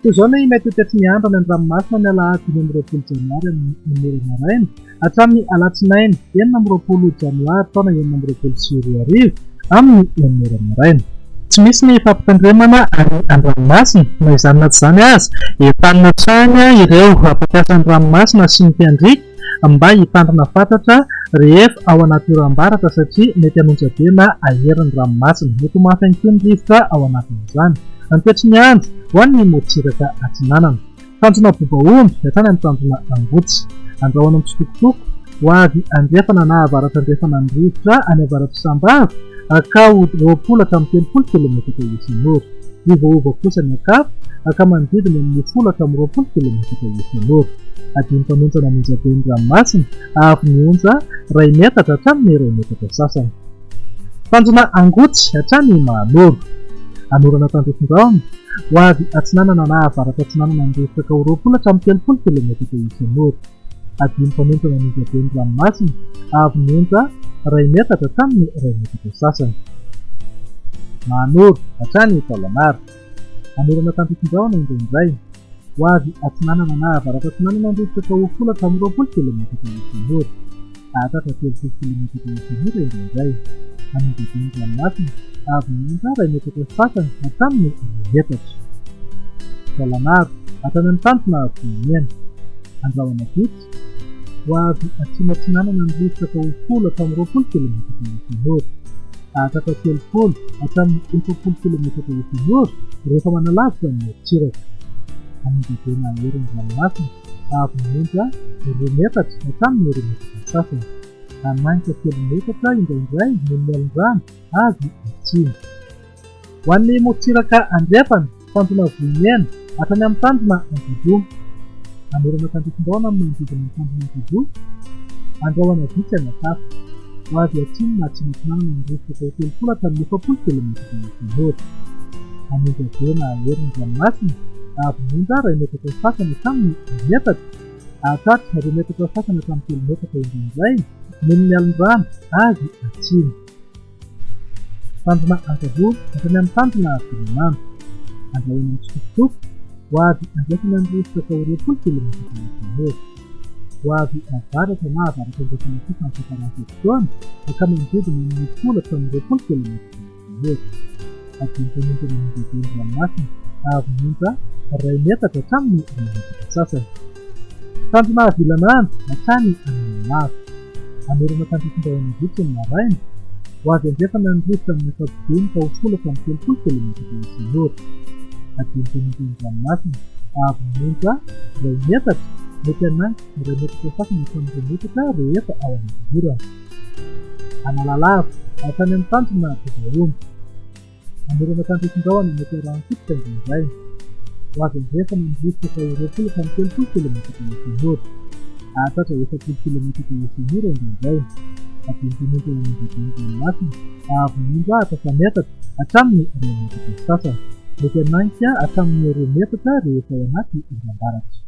Toy izao ny mety ho toetry ny andro any an-dranomasina ny alahady 25 janoary amin'ny enina ora maraina hatramin'ny alatsinainy 26 janoary taona 2026 amin'ny enina ora maraina. Tsy misy ny fampitandremana any an-dranomasina, na izany na tsy izany aza, entanina hatrany ireo mpampiasa ny ranomasina sy ny mpiandriaka mba hitandrina fatratra rehefa ao anaty oram-baratra satria mety hanonja be na hahery ny ranomasina. Mety ho mafy ihany koa ny rivotra ao anatin'izany. Ny toetry ny andro ho an'ny morontsiraka atsinanana. Tanjona Bobaomby hatrany amin'ny tanjona Angotsy. Andrahona mitsitokotoko ho avy andrefana na avaratra andrefana ny rivotra any avaratr'i Sambava ka ho 20 hatramin'ny 30 kilometatra isan'ora. Hiovaova kosa ny Ankafo ka manodidina amin'ny folo hatramin'ny 20 kilometatra isan'ora. Adino mpanontsana ny onjaben'ny ranomasina avy ny onja iray metatra hatramin'ny iray metatra sasany. Tanjona Angotsy hatrany Mahanoro. Anorana tandrifin-drahona, ho avy atsinanana na avaratra atsinanana ny rivotra ka ho 20 hatramin'ny 30 kilometatra isan'ora. Adino mpanontsana ny onjaben'ny ranomasina avy ny onja iray metatra hatramin'ny iray metatra sasany. Mahanoro hatrany Taolagnaro. Anorana tandrifin-drahona indraindray. Ho avy atsinanana na avaratra atsinanana ny rivotra ka ho folo hatramin'ny 20 kilometatra isan'ora. Hahatratra 30 kilometatra isan'ora indraindray. Amin'ny ranomasina, avy ny onja iray metatra sy sasany hatramin'ny roa metatra. Taolagnaro, hatrany amin'ny tanjona volamena. Andrahona vitsy, ho avy atsimo atsinanana ny rivotra ka ho folo hatramin'ny 20 kilometatra isan'ora. Hahatratra 30 hatramin'ny 40 kilometatra isan'ora rehefa manalavitra ny morontsiraka. Hanonja-be mahery ny ranomasina, avy ny onja roa metatra hatramin'ny roa metatra sy sasany. Hanainga telo metatra indraindray noho ny alin-drano avy atsimo. Ho an'ny morontsiraka andrefana, tanjona Vohimena, hatrany amin'ny tanjona Anjozoro. Anorana tandrifin-drahona amin'ny manodidina ny tanjona Anjozoro, andrahona vitsy any an-kafa. Ho avy atsimo na atsimo atsinanana ny rivotra ka ho 30 hatramin'ny 40 kilometatra isan'ora. Hanonja be na hahery ny ranomasina, avy ny onja iray metatra sy sasany hatramin'ny roa metatra, hahatratra roa metatra sy sasany hatramin'ny telo metatra indraindray noho ny alin-drano avy atsimo. Tanjona Ankazoa hatrany amin'ny tanjona Volamandro. Andrahoina mitsitokotoko, ho avy andrefana ny rivotra ka ho 20 kilometatra isan'ora. Ho avy avaratra na avaratra andrefana kosa amin'ny fiafaran'ny fe-potoana ka manodidina amin'ny folo hatramin'ny 20 kilometatra isan'ora. Adino mpanondrana ny onjaben'ny ranomasina avy ny onja iray metatra hatramin'ny iray metatra sasany. Tanjona Avilanandro hatrany Analalava. Anorana tandrifin-drahona vitsy ny maraina. Ho avy andrefana ny rivotra amin'ny ankapobeny ka ho folo hatramin'ny 30 kilometatra isan'ora. Adino mpanondrana ny ranomasina avy ny onja iray metatra, mety hanainga iray metatra sasany hatramin'ny roa metatra rehefa ao anaty orana. Analalava, hatrany amin'ny tanjona Bobaomby. Anorana tandrifin-drahona mety arahin-tsotroka indraindray. Ho avy andrefana ny rivotra ka ho 20 hatramin'ny 30 kilometatra isan'ora. Hahatratra 40 kilometatra isan'ora indraindray. Adino mpanonta eo amin'ny onjaben'ny ranomasina, avo ny onja hahatratra metatra hatramin'ny iray metatra sy sasany. Mety hanainga hatramin'ny roa metatra rehefa ao anaty oram-baratra.